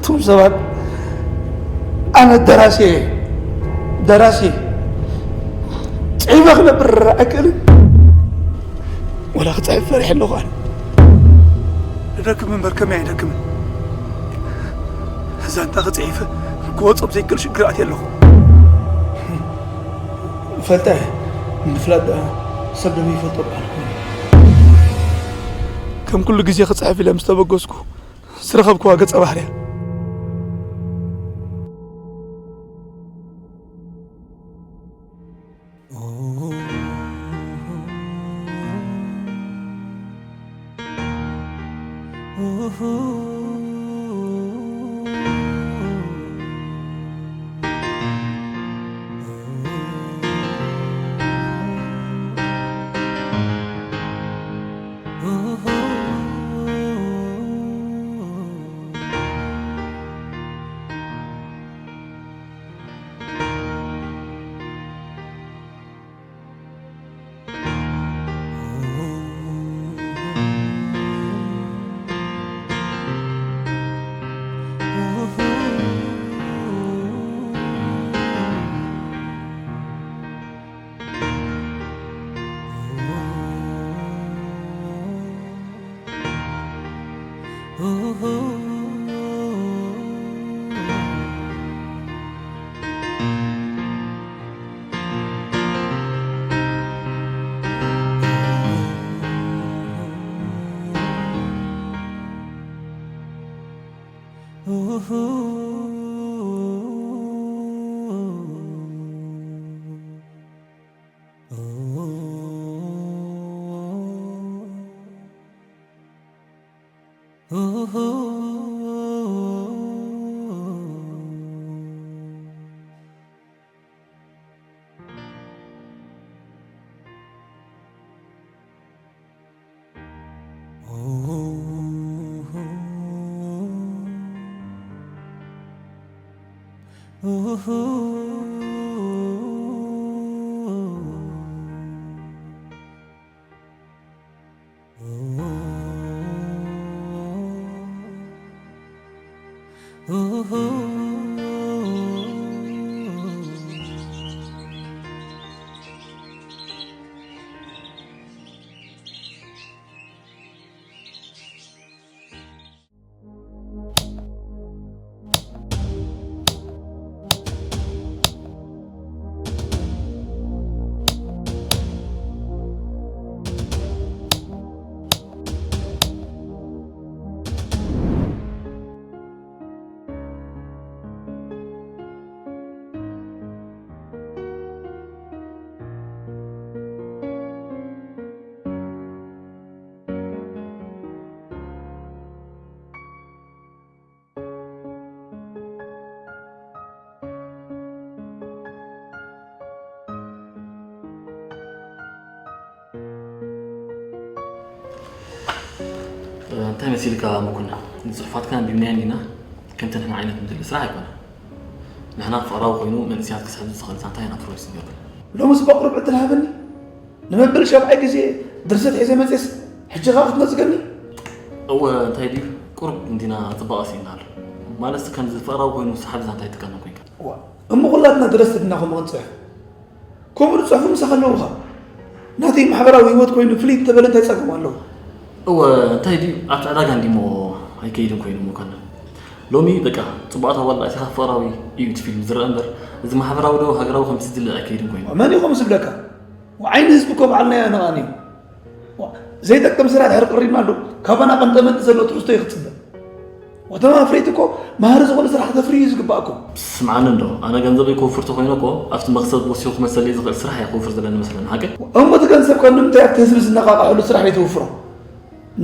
እቶም ሰባት ኣነ ደራሲ እየ፣ ደራሲ ጽሒፈ ክነብር ኣይክእልን። ወላ ክጽሕፍ ፈሪሐ ኣለኹ ኣነ። ንደክም እምበር ከመይ ኣይደክምን። ዛንታ ክጽሒፈ ክወጾ ብዘይክእል ሽግር ኣትየ ኣለኹ። ፈልጠ፣ ምፍላጥ ደኣ ሰብ ደም ይፈልጦ በሃል ኮይኑ። ከም ኩሉ ግዜ ክጽሕፍ ኢለ ምስ ተበገስኩ ዝረኸብክዋ ገጸ ባህርያ። እንታይ መሲልካ መኮንን? ንጽሑፋትካ ኣንቢብናየን ኢና። ከምቲ ንሕና ዓይነት ንደሊ ስራሕ ኣይኮነ። ንሕና ፍቕራዊ ኮይኑ መንእሰያት ክስሕብ ዝኽእል ዛንታ ኢና ፕሮዲስ ንገብር። ሎምስ በቕሩብ ዕድል ሃበኒ። ንመበል ሻብዓይ ግዜ ድርሰት ሒዘ መጽስ ሕጂ ኸኣ ክትነጽገኒ? እወ፣ እንታይ ድዩ? ቁሩብ እንዲና ጽባቐ ስኢና ኣሎ። ማለትሲ ከምዚ ፍቕራዊ ኮይኑ ሰሓቢ ዛንታ ኣይጥቀምን ኮንካ። እዋ፣ እሞ ኩላትና ደረስቲ ድና ከምኡ ክንጽሕፍ? ከምኡ ዝጽሕፉ ምሳኻ ኣለዉኻ። ናተይ ማሕበራዊ ህይወት ኮይኑ ፍልይ እንተበለ እንታይ ጸገም ኣለዎ? እወ፣ እንታይ ድዩ ኣብቲ ዕዳጋ እንዲሞ ኣይከይድን ኮይኑ መኮንን። ሎሚ በቃ ጽቡቓት ኣዋልድ ኣቲኻ ፍቕራዊ እዩ እቲ ፊልም ዝረአ እምበር፣ እዚ ማሕበራዊ ዶ ሃገራዊ ከምቲ ዝድለ ኣይከይድን ኮይኑ። መን እዩ ከምኡ ዝብለካ? ዓይኒ ህዝቢ እኮ ባዕልናዮ ነቓንዮ። ዋ፣ ዘይጠቅም ስራሕ ድሕር ቅሪብና ኣሎ። ካባና ቀንጠመንጢ ዘሎ ትሕዝቶ እዩ ክጽበ። ወተማ ኣፍረይቲ እኮ መሃሪ ዝኾነ ስራሕ ከተፍርዩ እዩ ዝግባእኩም። ስምዓኒ እንዶ፣ ኣነ ገንዘበይ ክውፍር ተኾይነ እኮ ኣብቲ መኽሰብ ወሲኹ ክመሰለይ ዝኽእል ስራሕ እየ ክውፍር ዘለኒ መስለኒ፣ ሓቂ? እሞ እቲ ገንዘብካ ንምንታይ ኣብቲ ህዝቢ ዝነቓቕሐሉ ስራሕ ዘይተውፍሮ?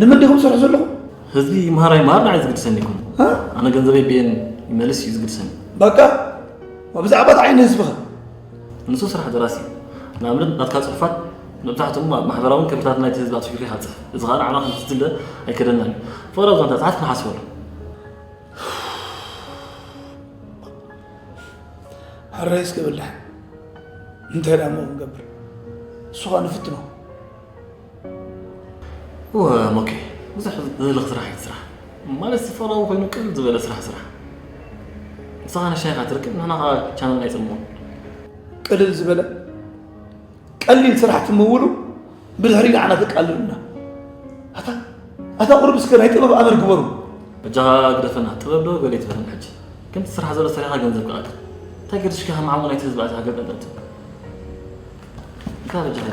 ንመን ዲኹም ትሰርሑ ዘለኹም? ህዝቢ ይምሃር ኣይምሃር ንዓይ ዝግድሰኒ ይኹን። እ? ኣነ ገንዘበይ ብኤን ይመልስ እዩ ዝግድሰኒ። በቃ፣ ብዛዕባ እቲ ዓይኒ ህዝብኸ? ንሱ ስራሕ ደራሲ እዩ። ንኣብነት ናትካ ጽሑፋት መብዛሕትኦም ኣብ ማሕበራውን ክብርታትን ናይቲ ህዝቢ ኣትኩርካ ኢኻ ትጽሕፍ። እዚ ኸኣ ንዓና ከምቲ ዝድለ ኣይከደናን እዩ። ፍቕራዊ ዛንታ ጸሓፍ ክንሓስበሉ። ሕራይ እስከ በላሕ። እንታይ ደኣ እሞ ክንገብር? እሱ ኸኣ ንፍትኖ። እወ ሞኬ፣ ብዙሕ ዘህልኽ ስራሕ እዩ እቲ ስራሕ። ማለት ፍቕራዊ ኮይኑ ቅልል ዝበለ ስራሕ ስራሕ። ንስኻ ንሻሂኻ ትርክብ፣ ንሕና ኸዓ ቻነልና ኣይጸምዎ። ቅልል ዝበለ ቀሊል ስራሕ ትምውሉ፣ ብድሕሪ ንዓና ተቃልሉና። ኣታ ኣታ ቁሩብ እስከ ናይ ጥበብ ኣምር ግበሩ። በጃኻ ግደፈና፣ ጥበብ ዶ ገለ ኣይትበለን ሕጂ። ከምቲ ስራሕ ዘሎ ሰሪሕኻ ገንዘብ ክኣቱ። እንታይ ገዲሽካ ከም ዓሞ ናይቲ ህዝቢ ኣቲኻ ገንጠልጠል ትብል? እንታይ በጃኻ?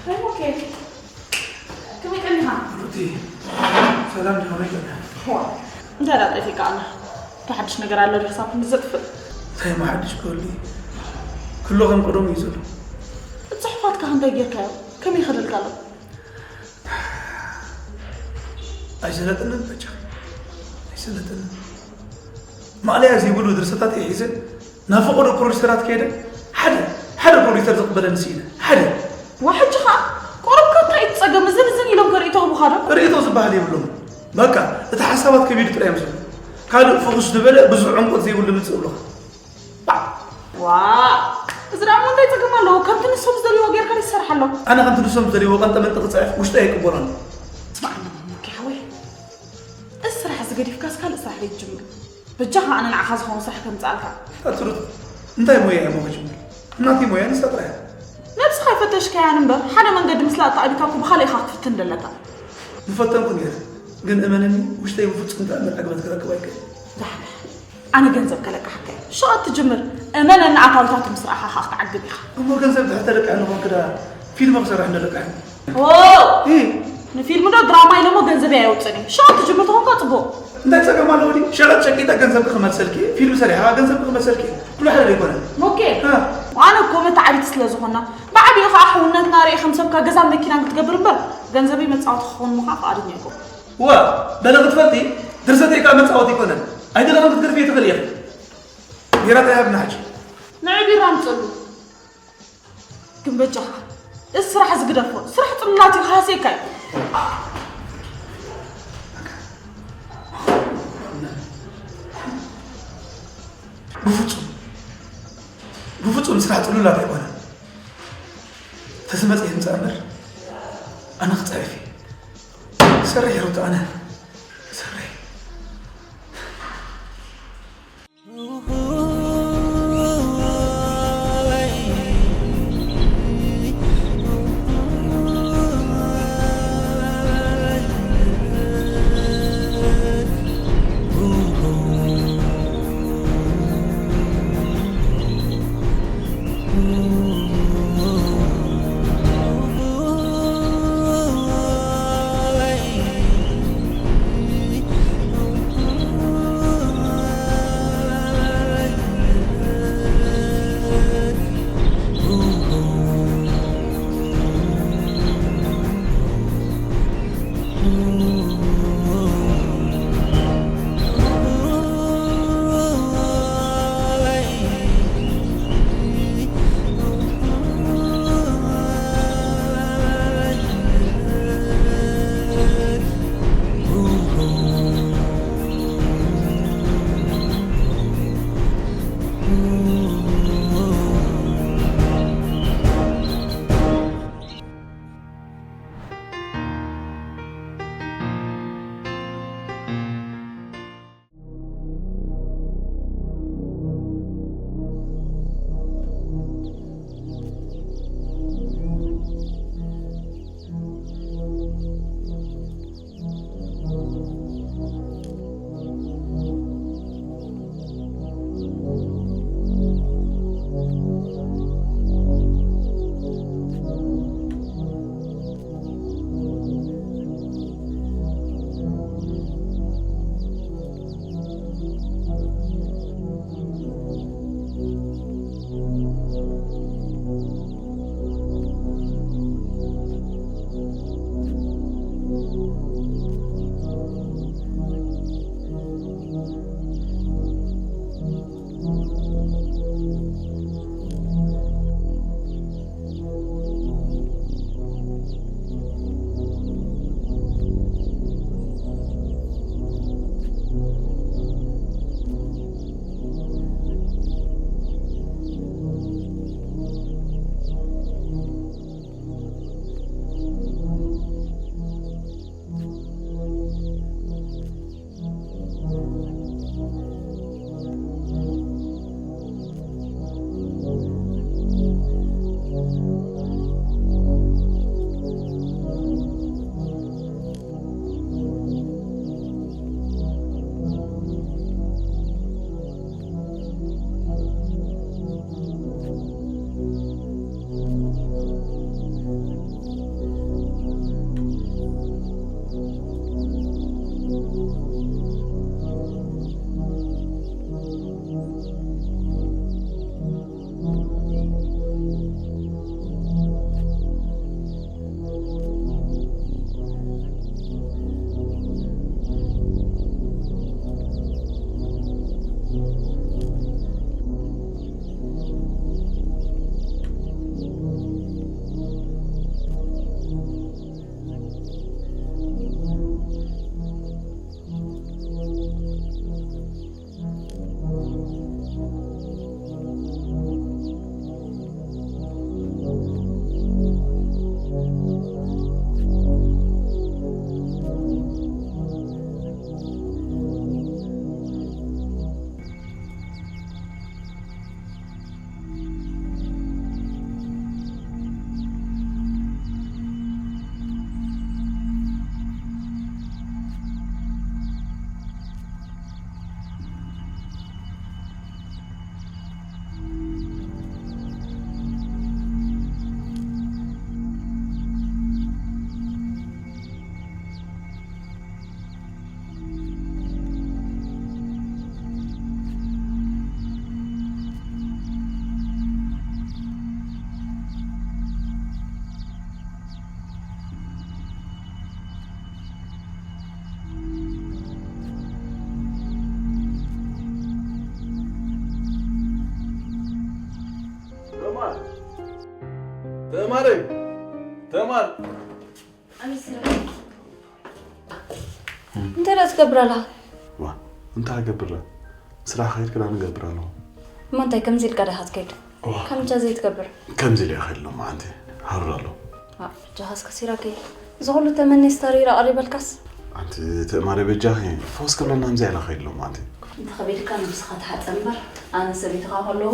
ሃይ ሞኬ፣ ከመይ ቀኒኻ? ሩቲ፣ ሰላም ዲኻ? ከመይ ቀኒኻ? ዋ፣ እንታይ ደኣ ጠፊእካ ኣላ? እንታይ ሓድሽ ነገር ኣሎ ድዩ ክሳብ ክንዲ ዘጥፍእ? እንታይ እሞ ሓድሽ ክህሉ እዩ? ኩሉ ከም ቀደሙ እዩ ዘሎ። ጽሑፋትካ ከ እንታይ ጌርካዮ? ከመይ ይኸደልካ ኣሎ? ኣይሰለጠንን በጃ፣ ኣይሰለጠንን። ማእለያ ዘይብሉ ድርሰታት እየ ሒዘ ናብ ፈቐዶ ፕሮዲሰራት ከይደ ሓደ ሓደ ፕሮዲሰር ዝቕበለኒ ስኢነ። ሓደ። ዋ፣ ሕጂ ኸኣ ቁሩብ ከ እንታይ እዩ እቲ ጸገም? እዝን እዝን ኢሎም ከርእዩ ምዃዶ? ርእይቶ ዝበሃል የብሎም። በቃ፣ እቲ ሓሳባት ከቢዱ ጥራይ እዮም ዝብሉ። ካልእ ፍኹስ ዝበለ ብዙሕ ዕምቆት ዘይብሉ ምጽእ ብሎኻ። ዋ፣ እዚ ደኣ እሞ እንታይ ጸገም ኣለዎ? ከምቲ ንሶም ዝደልይዎ ጌርካ ይሰርሕ ኣሎ። ኣነ ከምቲ ንሶም ዝደልይዎ ቀንጠ መንጠ ክጽሕፍ ውሽጠይ ኣይቅበሎን። ስማዕ፣ ሙኪ ሓወይ፣ እዚ ስራሕ እዚ ገዲፍካስ ካልእ ስራሕ ዘይትጅምር? በጃኻ ኣነ ንዓኻ ዝኸውን ስራሕ ከምጽኣልካ። ኣትሩት፣ እንታይ ሞያ እሞ ክጅምር? እናተይ ሞያ ንሳ ጥራይ እያ። ነብስኻ ኣይፈተሽካያን እምበር፣ ሓደ መንገዲ ምስላ ኣተኣቢካ እኮ ብኻልእ ኢኻ ክትፍትን ዘለካ። ምፈተንኩ ነይረ፣ ግን እመነኒ፣ ውሽጠይ ብፍጹም ተኣምር ዕግበት ክረክብ ኣይክእል። ዳሕዳሕ፣ ኣነ ገንዘብ ከለቃሕካ እየ። ሽቐጥ ትጅምር፣ እመነኒ፣ ኣታዊታት ምስ ረኣኻ ኸኣ ክትዓግብ ኢኻ። እሞ ገንዘብ ድሕር ተለቃሒ ንኾንክ ደኣ ፊልም ክሰርሕ እንደለቃሒ። ኦ! እ። ንፊልም ዶ ድራማ ኢለ እሞ ገንዘበይ ኣየውፅእን እየ። ሽቐጥ ትጅምር ተኾንካ ፅቡቕ። እንታይ ጸገም ኣለዎ ድዩ? ሸቐጥ ሸቂጠ ገንዘብኪ ክመልሰልኪ፣ ፊልም ሰሪሓ ገንዘብኪ ክመልሰልኪ። ኩሉ ሓደ ዶ ኣይኮነን? ኦኬ። እ። ኣነ እኮ መተዓቢቲ ስለ ዝኾና፣ ብዓቢኡ ኸዓ ሕውነትና ርኢ ከም ሰብካ ገዛን መኪናን ክትገብር እምበር፣ ገንዘበይ መጻወቲ ክኸውን ምዃን ፍቓደኛ ኣይኮንኩን። ዋ፣ በለ ክትፈልጢ፣ ድርሰተይ ከኣ መጻወቲ ኣይኮነን። ኣይደለኽን ክትገድፍዮ ትኽእሊ ኢኺ። ቢራ እንታይ ሃብና ሕጂ? ንዒ ቢራ ኣምጽእሉ። ግን በጃኻ፣ እዚ ስራሕ እዚ ግደፎ። ስራሕ ጽሉላት እዩ፣ ክሃስየካ እዩ። ብፍጹም፣ ብፍጹም ስራሕ ጽሉላት ኣይኮነን። ተዝመጸ ይምጻእ እምበር፣ ኣነ ክጸርፍ እየ። ክሰርሕ እየ ሩታ፣ ኣነ ክሰርሕ እየ። ተማሪ፣ ተማሪ። እንታይ ደኣ ትገብር ኣለኻ? ዋ፣ እንታይ ክገብር? ስራሕ ከይድ ክዳን እገብር ኣለኹ። እሞ እንታይ ከምዚ ኢልካ ዲኻ ትከይድ? ዋ። ከምቻ ዘይትገብር። ከምዚ ኢለ እየ ከይድ ሎማዓንቲ። ሃሩር ኣሎ። ዋ፣ በጃኻ እስከ ሲራከይ። እዚ ኩሉ ተመኔ ስታር ኢረ ቀሪበልካስ? ኣንቲ ትእማረ በጃኺ፣ ፈውስ ክብለና ምዚ ኢላ ከይድ ሎማዓንቲ። እንተ ኸቢድካ ነብስኻ ተሓጸ እምበር፣ ኣነ ሰበይትኻ ከለኹ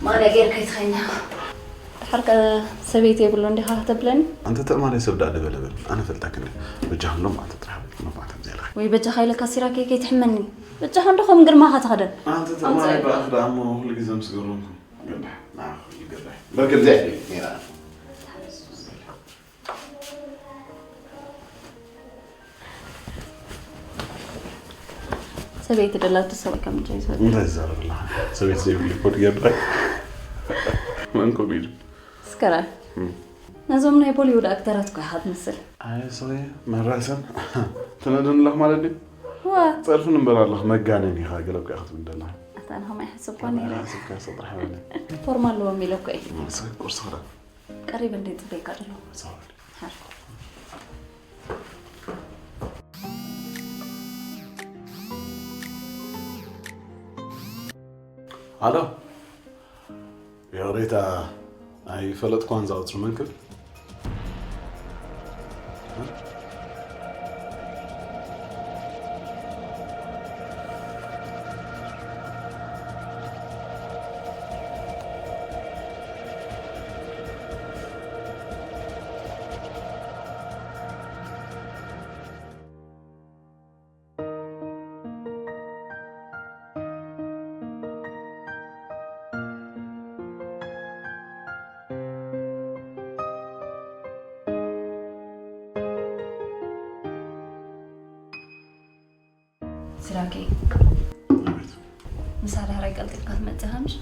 ማልያ ጌርካ ኣይትኸይድን ኢኻ። ድሓር ከ ሰበይቲ የብሉን ዲኻ ከተብለኒ? ኣንቲ ትእማረ ሰብ ደኣ ደበለበል፣ ኣነ ፈልጣኪ እንደ። በጃኺ ሎማዓንቲ ጥራሕ በል፣ ሎማዓንቲ ምዚ ኢላ። ወይ በጃኻ ኢለካ ሲራከይ ከይትሕመኒ። በጃኻ እንዶ ከም ግርማኻ ተኸደን። ኣንቲ ትእማረ ኣምፅእ። ብኣኺ ደኣ እሞ ኩሉ ግዜ ምስ ገረምኩ። ገባሕ፣ ንዓኺ ኩሉ ገባሕ። በል ከምዚ ኢለ ነይረ ኣነ። ሰበይቲ ደላቶ ሰብኣይ ከም እንታይ ዝበል? እንታይ ትዛረብ ኣለኻ? ሰበይቲ ዘይብሉ እኮ ትገብር። መን ኮሜዲ? እስከ ርኣ። እም። ነዞም ናይ ቦሊውድ ኣክተራት እኮ ኢኻ ትመስል። ኣይ፣ ሶሪ፣ መራሰን። ትነደኒ ኣለኽ ማለት ድዩ? ዋ። ጸርፊ ንበር ኣለኽ፣ መጋነን ኢኻ፣ ገለ እኮ ኢኻ ትብል ዘለኻ። ኣታ ኣነ ኸማይ ሓሰብኳ ነይረ። ሓሰብካ፣ ሰጥራሕ በለ። ፎርማ ኣለዎም ኢለ እኮ እየ። እም፣ እስከ ቁርሲ ኽዳ። ቀሪበ እንደ ይጽበየካ ዘለኹ። ሶሪ። ሓር። ኣሎ። ይቕሬታ፣ ኣይፈለጥኳን እዛ ቁጽሪ መን ክብል? ሲራከይ፣ ኣቤት። ምሳሕ ዳሕራይ ቀልጢፍካ ትመጽእ ኢኻ ምሽ?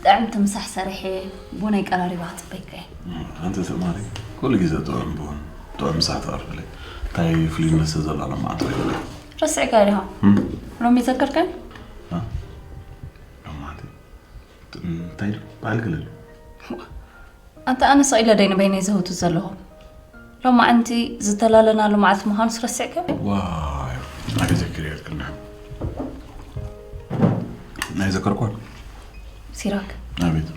ጥዕምቲ ምሳሕ ሰሪሐ ቡነይ ቀራሪባ ክጽበይካ እየ። ኣንቲ ትእማሪ፣ ኩሉ ግዜ ጥዑም ቡን፣ ጥዑም ምሳሕ ተቕርብለይ። እንታይ ፍሉይነት ዘሎ ሎማዓንቲ ወይ? ረሲዕካዮ ዲኻ? እም? ሎሚ ዘከርካኒ? እ? ሎማዓንቲ? እንታይ ኢሉ? በዓል ገለ ኢሉ? ኣንታ ኣነ ስቕ ኢለ ደይ ንበይነይ ዘህውቱ ዘለኹ። ሎማዓንቲ ዝተላለናሉ መዓልቲ ምዃኑስ ረሲዕካዮ? ዋይ፣ ኣነ ዘኪረ የልክና። ናይ ዘከርኳ። ሲራክ። ኣቤት።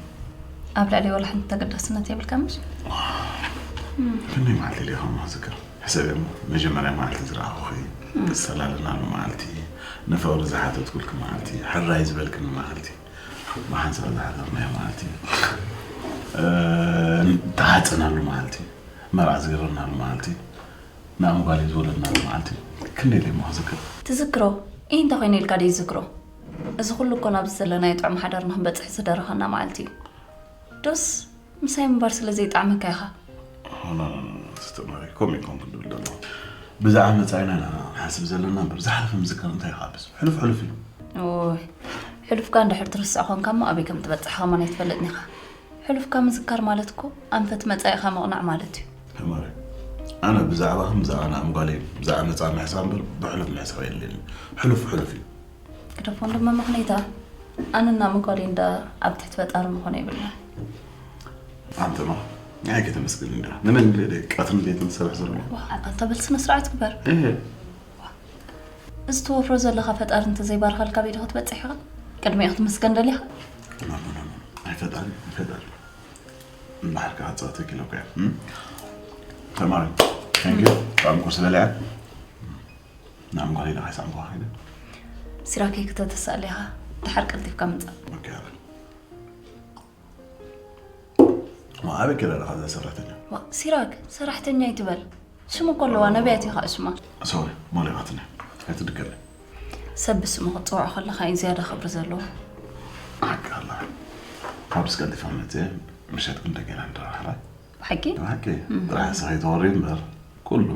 ኣብ ልዕሊ ዋላ ሓንቲ ተገዳስነት የብልካ ምሽ? ክንደይ መዓልቲ ኢለ ከም ዝዝክር። ሕሰብ እሞ፣ መጀመርያ መዓልቲ ዝረኣኹኺ፣ ዝተላለናሉ መዓልቲ፣ ንፍቕሪ ዝሓተትኩልኪ መዓልቲ፣ ሕራይ ዝበልክኒ መዓልቲ፣ ብሓንሳብ ዝሓደርናዮ መዓልቲ፣ እ፣ ዝተሓጸናሉ መዓልቲ፣ መርዓ ዝገበርናሉ መዓልቲ፣ ንኣም ጓለይ ዝወለድናሉ መዓልቲ፣ ክንደይ ኢለ እሞ ክዝክር? ትዝክሮ? ኢሂ እንተ ኾይነ ኢልካ ድዩ ትዝክሮ? እዚ ኩሉ እኮ ናብዚ ዘለናዮ ጥዑም ሓዳር ንኽንበጽሕ ዝደረኸና መዓልቲ እዩ። ዶስ ምሳይ ምንባር ስለ ዘይጥዓመካ ኢኻ። ኖ፣ ኖ፣ ኖ፣ ኖ፣ ስትማሪ፣ ኮም ኢልኩም ክንድብል ደሎ። ብዛዕባ መጻኢና ኢና ንሓስብ ዘለና እምበር፣ ዝሓለፈ ምዝካር እንታይ ይኻብስ? ሕሉፍ ሕሉፍ እዩ። ኦይ፣ ሕሉፍካ እንድሕር ትርስዕ ኾንካ እሞ ኣበይ ከም ትበጽሕ ኸማን ኣይትፈልጥን ኢኻ። ሕሉፍካ ምዝካር ማለት እኮ ኣንፈት መጻኢኻ ምቕናዕ ማለት እዩ። ተማሪ፣ ኣነ ብዛዕባኽን ብዛዕባ ናእም ጓለይን ብዛዕባ መጻኢ ምሕሳብ እምበር ብሕሉፍ ምሕሳብ የድልየኒ። ሕሉፍ ሕሉፍ እዩ። ግደፎ እንዶ መመኽነይታ፣ ኣነና መጓሌ እንዳ ኣብ ትሕቲ ፈጣሪ ምኾነ ይብልና። ኣንተማ፣ ንዓይ ከተመስግን እንዳ። ንመን ኢለ ድየ ቀትርን ለይትን ዝሰርሕ ዘሎ? ዋ፣ ኣታ በል ስነ ስርዓት ግበር። እህ። እዚ ትወፍሮ ዘለኻ ፈጣሪ እንተዘይባርኸልካ ቤት ክትበጽሕ ኢኻ? ቅድሚኡ ክትምስገን ደሊኻ? ኖ፣ ኖ፣ ኖ፣ ኖ። ኣይ ፈጣሪ፣ ኣይ ፈጣሪ። እምበሓር ከዓ ጸወተ ኪሎ እኮ እያ። እም? ተማሪ፣ thank you። ጥዑም ቁርሲ በሊዐ። ናብ ጓል ኢለ ካይሳዕምኳ ከይደ። ሲራክ ከተተሳእል ኢኻ፣ ድሓር ቀልጢፍካ ምጻእ። ኦኬ፣ ኣረ። ዋ፣ ኣበይ ከይዳ ኣለኻ እዛ ሰራሕተኛ? ዋ፣ ሲራክ፣ ሰራሕተኛ ኣይትበል። ሽም እኮ ኣለዋ፣ ነቢያት ኢኻ ሽማ። ሶሪ፣ ሞሊቓትኒ። ኣይትድገሚ። ሰብ ብስሙ ክትጽውዖ ከለኻ እዩ ዝያዳ ክብሪ ዘለዎ። ሓቂ ኣላ። ካብስ ቀልጢፋ መጽየ፣ ምሸት ግን ደገና ንራኸባ። ብሓቂ? ብሓቂ። እም። ጥራሕ ንስኺ ተወሪ እምበር፣ ኩሉ፣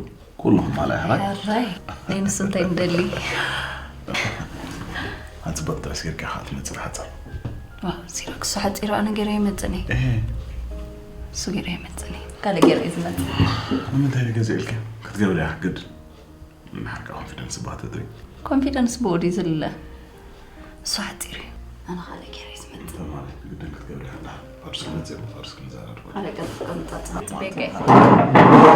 ኩሉ ክማላእ ሕራይ። ሕራይ። ናይ ንሱ እንታይ ንደሊ? ኣጽብቕ ጥዕስ ጌርካ ኢኻ ትመጽእ ሓጻር። ዋው፣ ሲራክ፣ እሱ ሓጺሩ ኣነ ገይረ ይመጽእኒ። እህ። እሱ ገይረ ይመጽእኒ። ካልእ ገይረ እዩ ዝመጽእ። ንምንታይ እዩ ገዚእልኪ? ክትገብሪ ኢኻ ግድን። ንሓርካ ኮንፊደንስ ባትሪ። ኮንፊደንስ ብኡ ድዩ ዝልለ? እሱ ሓጺር እዩ። ኣነ ካልእ ገይረ እዩ ዝመጽእ። እንተ ማለት ግድን ክትገብሪ ኣለኻ። ኣብ ስክሪን ዘ-፣ ኣብ ስክሪን ዘራርብ። ሓደ ቀን ቀን ጸጽ-፣ ጽቤ ከ።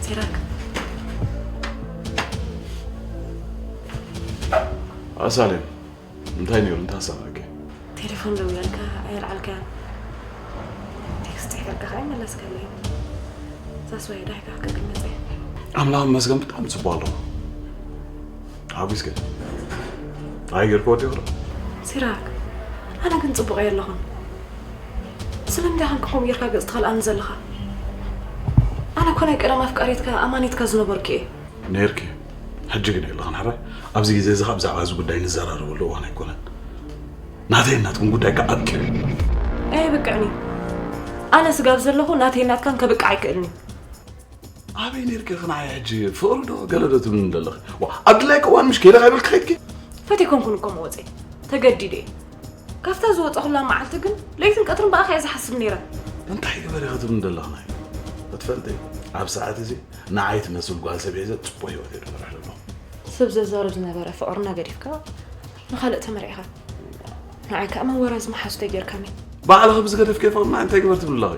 ሲራክ። ኣሳሌም፣ እንታይ ነይሩ? እንታይ ኣሳቐየኪ? ቴሌፎን ደዊለልካ ኣየልዓልካያን። ቴክስት ጽሒፈልካ ከኣ ኣይመለስካለይን። ዛስ ዋይ ዳሕካ ክትመጽእ። ኣምላኽ ይመስገን ብጣዕሚ ጽቡቕ ኣለኹ። ሓጒስ ግን ኣይገርክዎ ዲኹ ዶ? ሲራክ፣ ኣነ ግን ጽቡቕ እየ ኣለኹን። ስለምንታይ ከም ከምኡ ጌርካ ገጽ ትኸልኣኒ ዘለኻ? ኣነ እኮ ናይ ቀደም ኣፍቃሪትካ ኣማኒትካ ዝነበርኩ እየ። ነይርኪ። ሕጂ ግን የለኽን። ሕራይ ኣብዚ ግዜ እዚ ኸኣ ብዛዕባ እዚ ጉዳይ ንዘራረበሉ እዋን ኣይኮነን። ናተይን ናትኩም ጉዳይ ከኣ ኣብቂዑ። ኣየብቅዕን እዩ። ኣነ ስጋብ ዘለኹ ናተይን ናትካን ከብቅዕ ኣይክእልን እዩ። ኣበይ ነይርኪ ኢኺ ንዓይ ሕጂ ፍቕሪ ዶ ገለ ዶ ትብልኒ ዘለኺ? ዋ፣ ኣብ ድላይኪ እዋን ምሽ ከይደ ከይበልኪ ከይድኪ? ፈትየ ኮንኩን እኮ መወፀይ። ተገዲደ እየ። ካብታ ዝወፀኹላ መዓልቲ ግን ለይትን ቀትርን ብኣኻ እየ ዝሓስብ ነይረ። እንታይ ግበሪ ኢኺ ትብልኒ ዘለኺ ናይ? ክትፈልጢ፣ ኣብ ሰዓት እዚ ንዓይ ትመስል ጓል ሰብ ሒዘ ፅቡቕ ህይወት እየ ዝመርሕ ዘለኹ። ሰብ ዘዛርብ ዝነበረ ፍቕርና ገዲፍካ ንኻልእ ተመርዒኻ። ንዓይ ከኣ መወራዝ መሓዙተይ ጌርካኒ። ባዕልኺ ብዝገደፍክዮ ፍቕርና እንታይ ግበር ትብሊ ኣለኺ?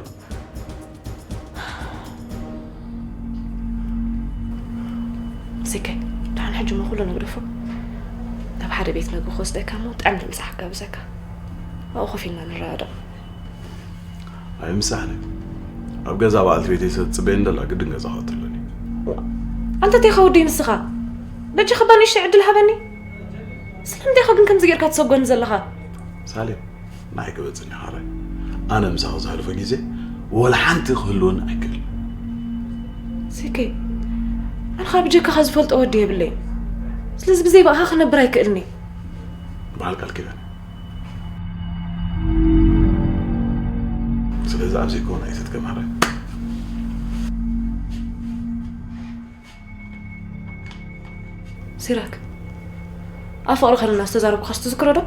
ሲከ፣ ደሓን ሕጂ እሞ ኩሉ ንግደፎ። ናብ ሓደ ቤት መግቢ ክወስደካ እሞ ጥዕምቲ ምሳሕ ክጋብዘካ። ኣብኡ ኮፍ ኢልና ንረዳዳእ። ኣይምሳሕን። ኣብ ገዛ በዓልቲ ቤተይ ሰብ ትጽበየኒ ደላ ግድን ገዛ ክኣቱ ኣለኒ። ኣንታ እንታይ ኢኻ ወደይ ንስኻ? በጃኻ እባ ንእሽተይ ዕድል ሃበኒ። ስለምንታይ ኢኻ ግን ከምዚ ጌርካ ትሰጎኒ ዘለኻ? ሳሌም፣ ንዓይ ግበጽኒ ሓራይ። ኣነ ምሳኺ ዘሕልፎ ግዜ ወላ ሓንቲ ክህልወኒ ኣይክእልን። ሲከ፣ ኣነ ኸኣ ብጀካኻ ዝፈልጦ ወዲ የብለይን። ስለዚ ብዘይ ብኣኻ ክነብር ኣይክእልን እየ። በዓል ቃል ኪዳን። ስለዚ ኣብ ዘይኮነ ኣይትጥቀም ሓራይ። ሲራክ፣ ኣብ ፍቕሪ ከለና ዝተዛረብኩኻስ ትዝክሮ ዶ?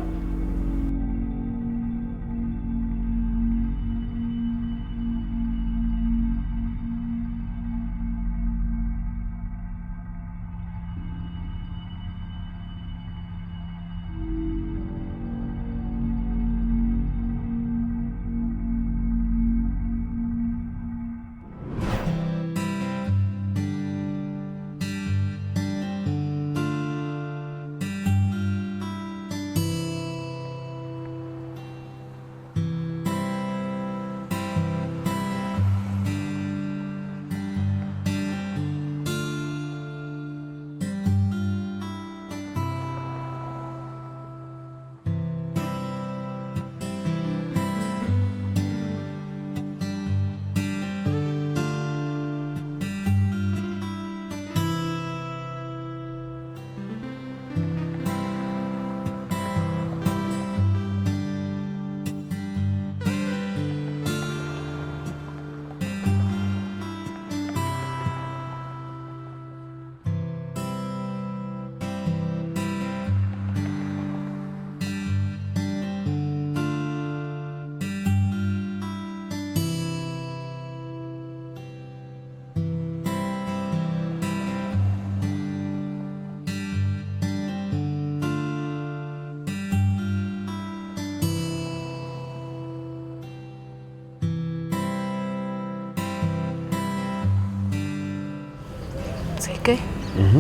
ሰይከይ፣ እህ።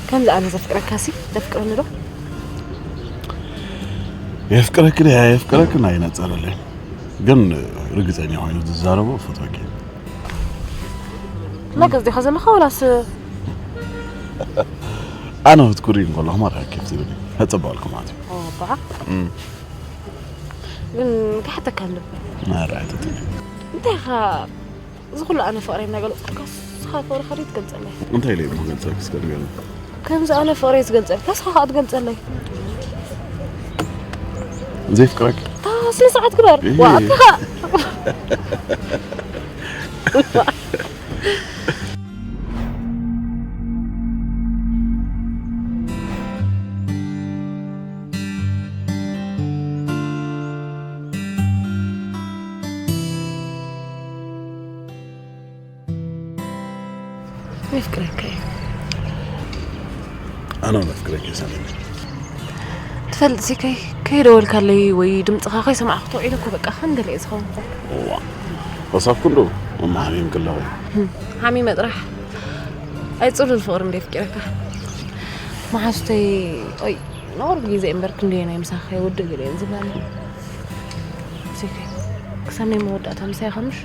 ከምዚ ኣነ ዘፍቅረካሲ፣ ተፍቅረኒ ዶ? የፍቅረክን የፍቅረክን ኣይነጸረለይን። ግን ርግጸኛ ኮይኑ ዝዛረቦ ፈትወኪ። መገዝ ዲኻ ዘለኻ ወላስ? ኣነ ክትኩሪ እንከለኹ ማለት ኬፍ ትብሊ። ከጸባልኩ ማለት እዩ። ኦ፣ በዓ? እም። ግን ክሓተካ እንዶ። ኣረ፣ ኣይትትኒ። እንታይ ኢኻ እዚ ኩሉ ኣነ ፍቕረይ እናገለጽኩልካ፣ ንስኻ ፍቕርኻ ደይ ትገልጸለይ? እንታይ ኢለ እሞ ክገልጸልኪ እስከ ንገርኒ? ከምዚ ኣነ ፍቕረይ ዝገልጸልካ፣ ንስኻ ከኣ ትገልጸለይ። ዘይፍቅረኪ? እታ ስነ ስርዓት ግበር። እህ። ዋ፣ ኣታ። የፍቅረካ እየ። ኣነ እውን ኣፍቅረኪ ሳሌም። ትፈልጥ ሲ ከይ ከይደወልካለይ ወይ ድምፅኻ ከይሰማዕኩ ተውዒለ እኮ በቃ ከም ገለ እየ ዝኸውን። ዋ፣ ወሳብኩ እንዶ መማሃሚም ክለኹ። ሓሚመ ጥራሕ ኣይፅሉል ፍቕሪ እንደ የፍቅረካ። መሓዙተይ ኦይ ንቕርብ ግዜ እምበር ክንደየናይ ምሳኻ ከይወድእ ገለ እየን ዝብላኒ። ሲ ከይ ክሳብ ናይ መወዳእታ ምሳይ ከምሽ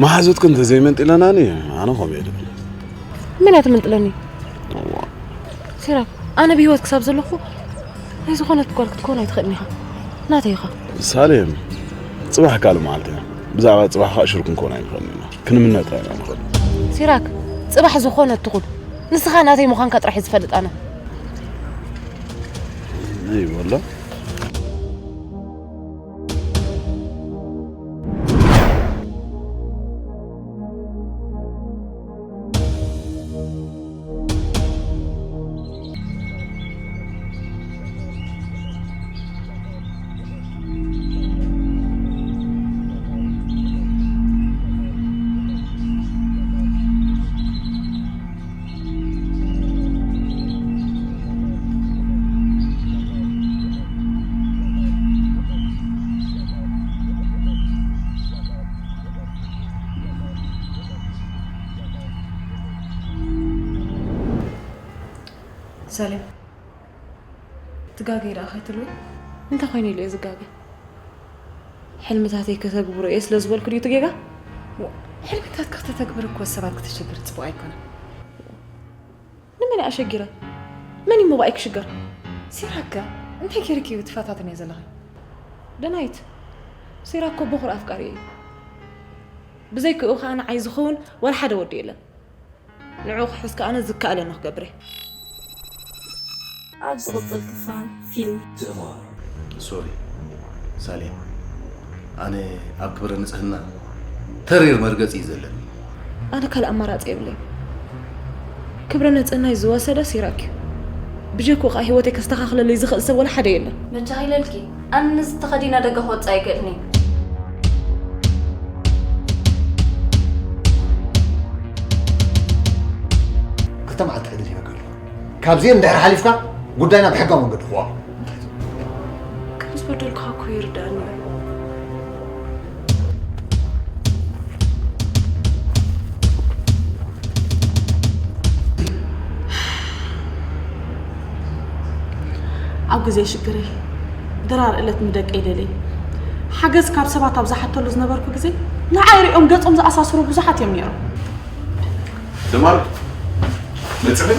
መሓዙትክ እንተዘይመንጢለናኒ ኣነ ከምኡ እየ ድብል። መን እያ ትምንጥለኒ? ዋ፣ ሲራክ ኣነ ብህይወት ክሳብ ዘለኹ ናይ ዝኾነት ጓል ክትከውን ኣይትኽእልን ኢኻ። ናተይ ኢኻ። ሳሌም፣ ፅባሕ ካልእ መዓልቲ እያ። ብዛዕባ ፅባሕ ከዓ ሽር ክንከውን ኣይንኽእልን ኢና። ክንምነ ጥራይ ኢና ንኽእል። ሲራክ ጽባሕ ዝኾነ ትኹን ንስኻ ናተይ ምዃንካ ጥራሕ እየ ዝፈልጥ ኣነ። እይ ወላ ሰሌም ትጋገይ ደኣ ከይትልዊ። እንታይ ኮይነ ኢለ እየ ዝጋገ? ሕልምታተይ ከተግብሮ እየ ስለ ዝበልኩ ድዩ እቲ ጌጋ? ሕልምታትካ ከተተግብር እኮ ሰባት ክተሸግር ፅቡቅ ኣይኮነን። ንመን እየ ኣሸጊረ? መን እዩ ሞባኣይ ክሽገር? ሲራከ እንታይ ገይርኪ እዩ ትፈታተንዮ ዘለኺ? ደናይት ሲራኮ በኹር ኣፍቃሪ እዩ። ብዘይክኡ ከዓ ንዓይ ዝኸውን ዋላ ሓደ ወዲ የለን። ንዑ ክሕዝ ከዓ ኣነ ዝከኣለኒ ክገብር እየ። ኣብ ዝቕፅል ክፋል ፊልም ሶሪ ሳሌም፣ ኣነ ኣብ ክብረ ንፅህና ተሪር መርገፂ እዩ ዘለኒ። ኣነ ካልእ ኣማራፂ የብለይ። ክብረ ንፅህናይ ዝወሰደ ሲራክ እዩ። ብጀክኡ ከዓ ህይወተይ ከስተኻኽለለይ ዝኽእል ሰብ ወላ ሓደ የለን። መቻኺለልኪ ኣነ ነዚ ተኸዲነ ደገ ክወፅእ ኣይክእልን እየ። ክልተ መዓልቲ ዕድል ሂበካ ኣለኹ። ካብዚኦም ድሕሪ ሓሊፍካ ጉዳይና ብሕጋዊ መንገዲ ክዋኦ። ከም ዝበደልኩኻ እኮ ይርዳእኒ እዩ። ኣብ ግዜ ሽግረይ ድራር እለት ንደቀይ ደልየ ሓገዝ ካብ ሰባት ኣብ ዝሓተሉ ዝነበርኩ ግዜ ንዓይ ሪኦም ገጾም ዝኣሳስሩ ብዙሓት እዮም ነይሮም። ደማር መፅሪ